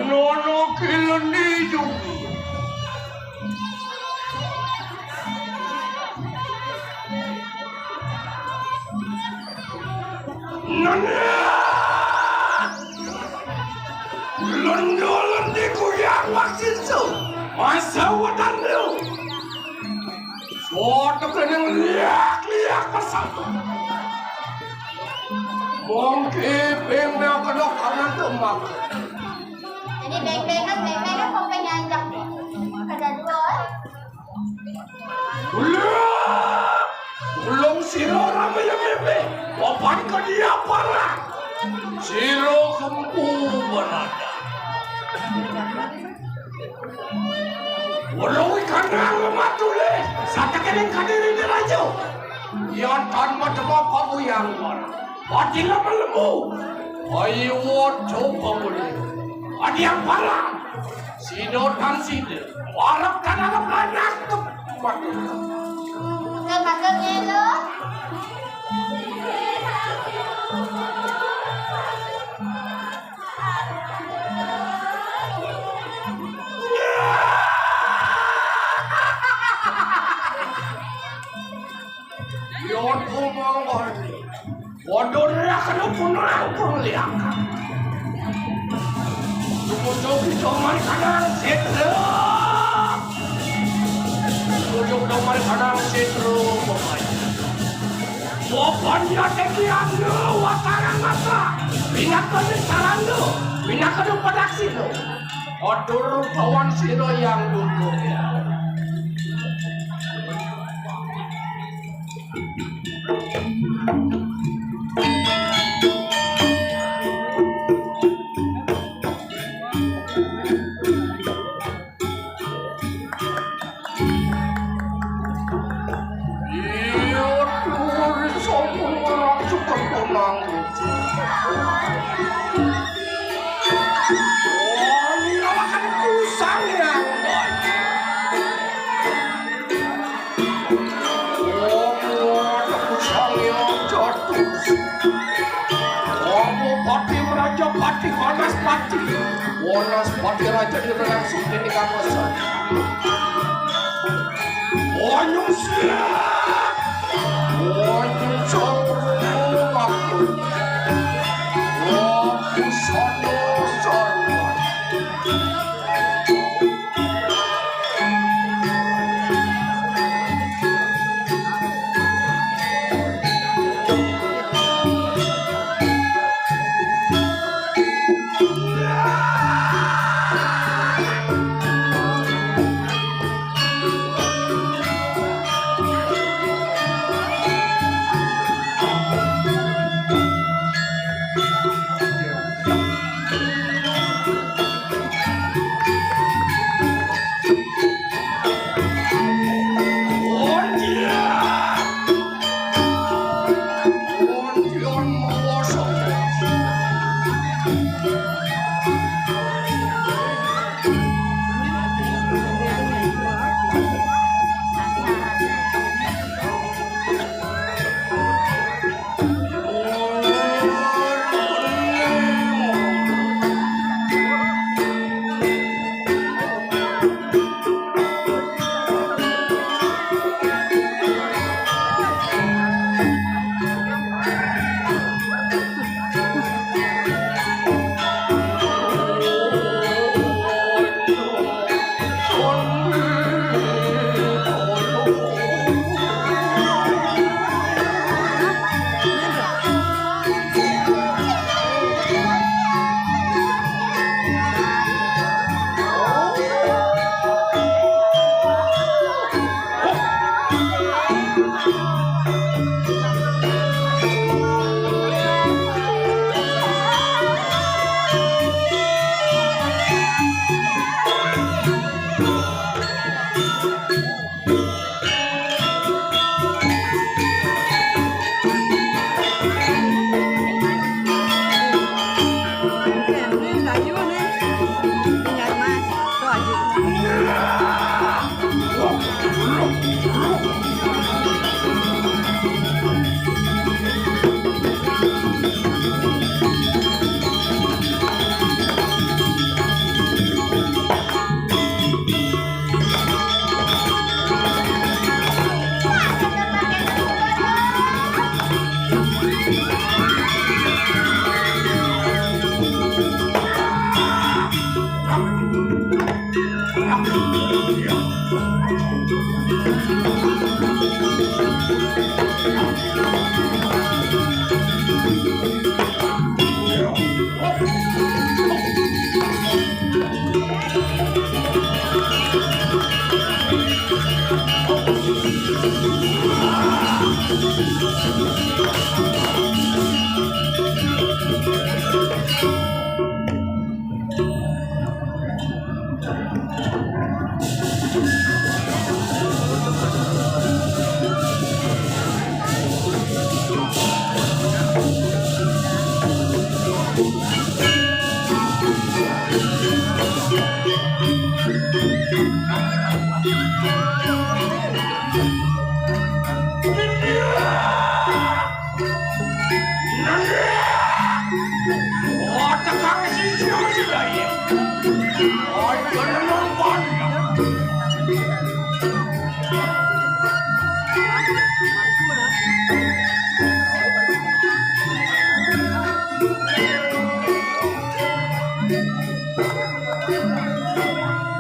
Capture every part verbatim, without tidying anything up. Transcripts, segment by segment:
Nono kileni juga. Nanya. Londo-londi kuyang waksinsu. Masa wadan lu. Soto keneng liak-liak pesawat. Mongki ping meo kedok karena demak. Jadi beng-bengan, beng-bengan kok penyanjak. Ada dua. Ulung, ulung siro rame ya meme. Papan ke dia parah. Siro kempu berada. Ulung ikan nang matule. Sate kening kadiri dirajo. Yan tan macam apa yang parah. Pati lama lembu. Ayo coba boleh. Ada yang parah. Sino tan sino. Warap tan arap anak tu. Waduh. Udah makan ya lo. Yo tu mau. Waduh, rak kena punang kau liak. Tujuh doman kanang sitro. Tujuh doman kanang sitro, pokoknya. Wapan ya tekian lu, wataran mata. Pindah ke saran lu, pindah ke padak situ. Atur kawan siro yang duduk ya. Iya, tuh, sombong orang suka konang. Oh, ini lawakan kusang ya. Wong wong tembus angin jatuh. Wong pati meraja pati wanas pati. Wanas pati raja di renang sukti di kawasan. Wanyung siap. Wanyung sanggup waktu. Waktu sono sono.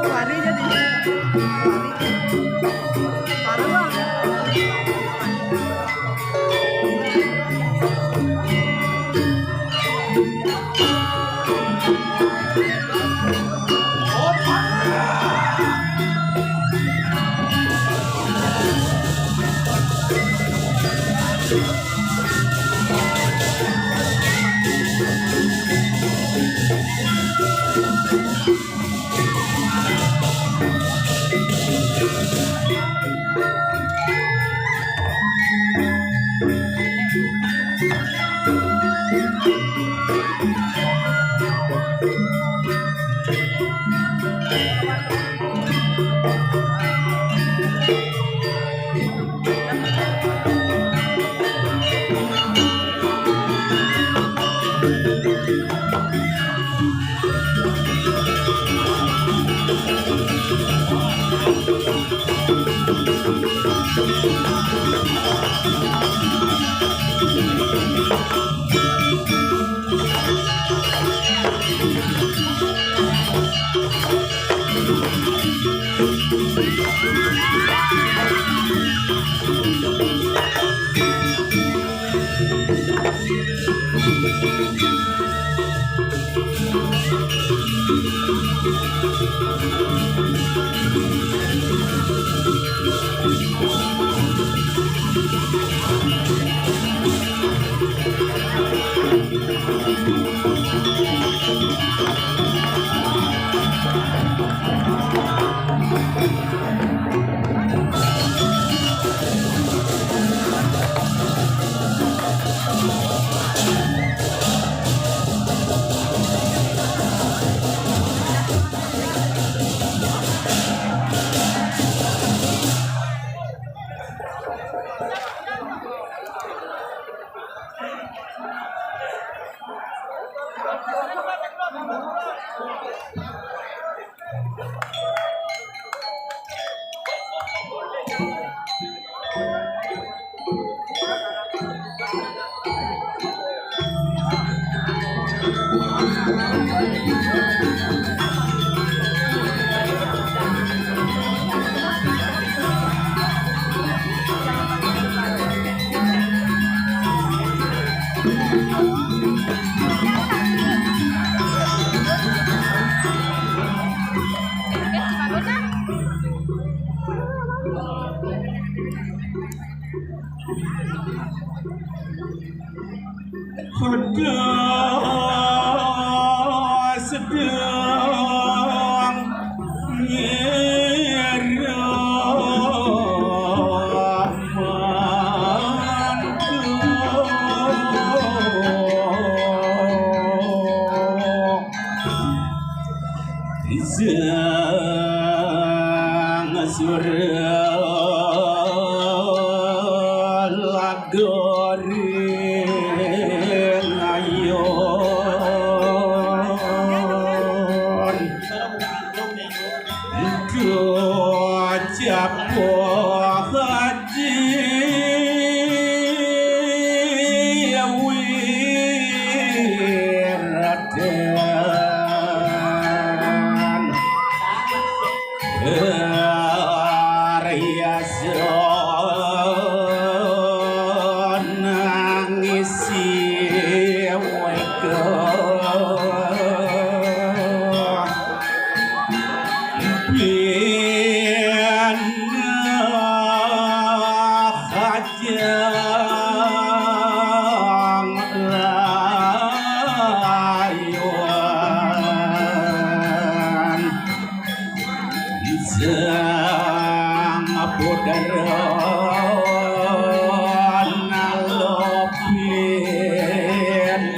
Lari jadi. Lari. Parah, Bang. Sedang, sedang Sang Surya Lagori Ngayon. Duh, Japo Haji Wiradan. Arya Layuan sang pudar nalopin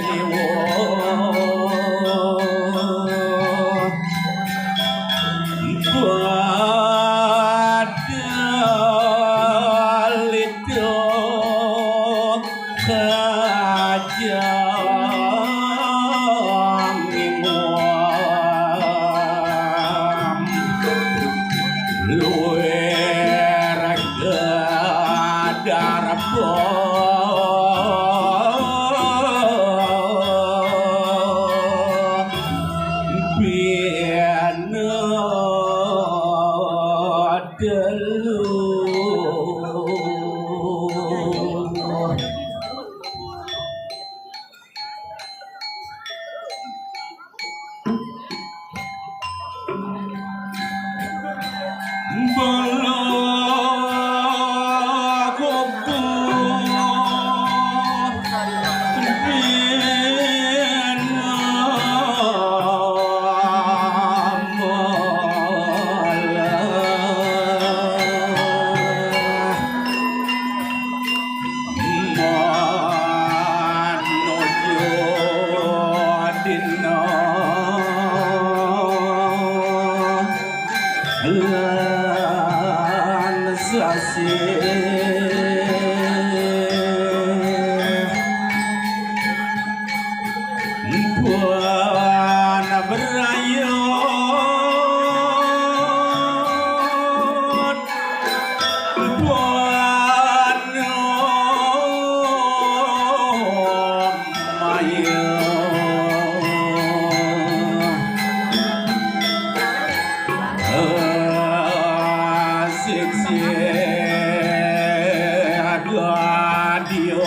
niwo. Padal itu kajang ingwang luwer gadar po piano delu. Bala kubu lan sasih buana berayut buana maya. Sing sing adios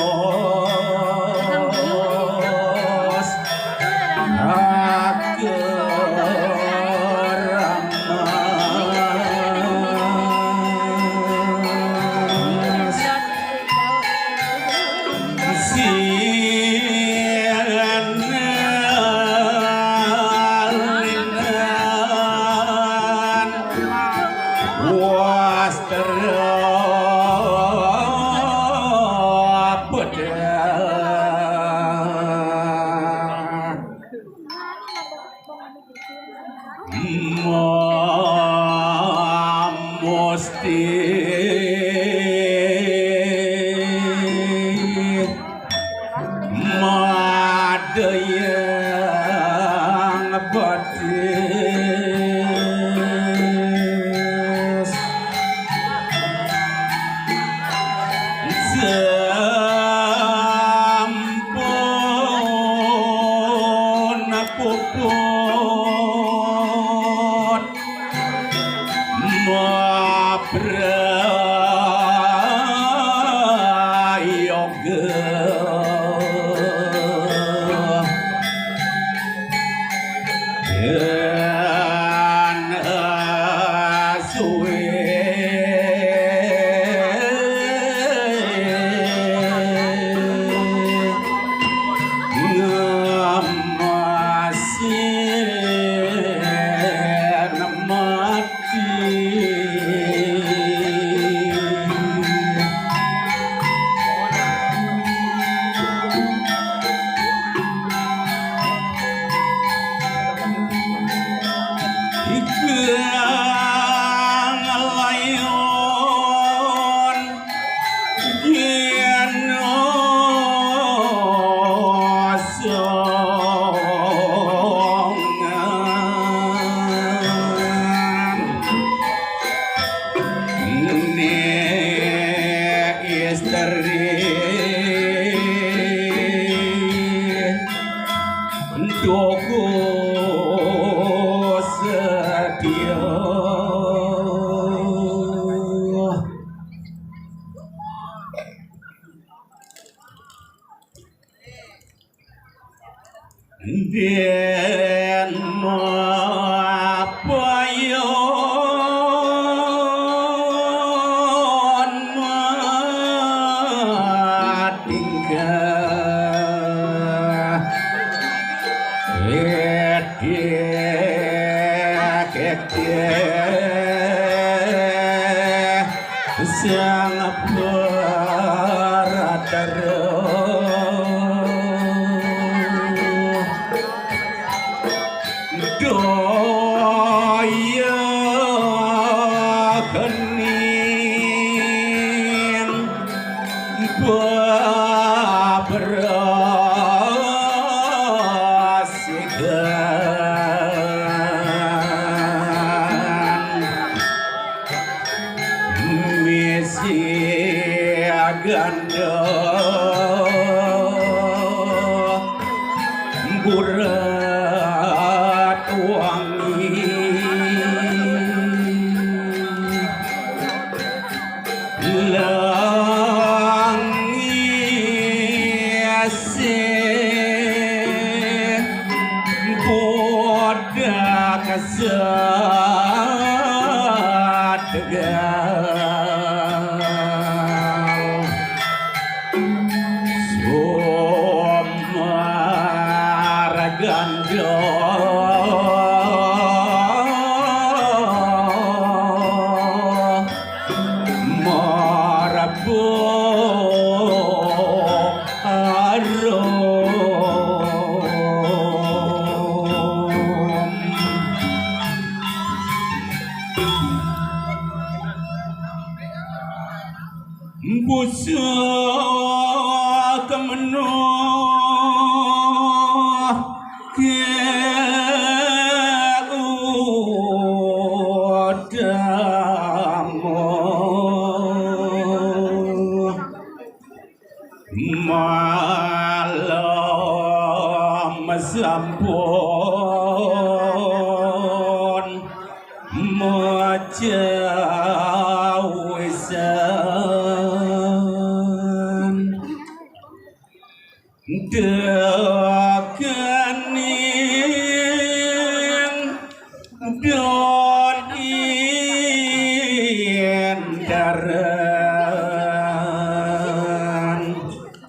akeramas. Musti madayang batis. Sampun puput maprayoga. Yen suwe ngemasin mati. Ikang layon yen osongan. Nek istri toko setia. Den mapayon ma Sang Baratara daya kening baberasikan misi ganda burat wangi. Langi sing budak sategal. Sumar ganda marabu arum. Busa kemenuh ke utama. Malam sampun macawisan. Dek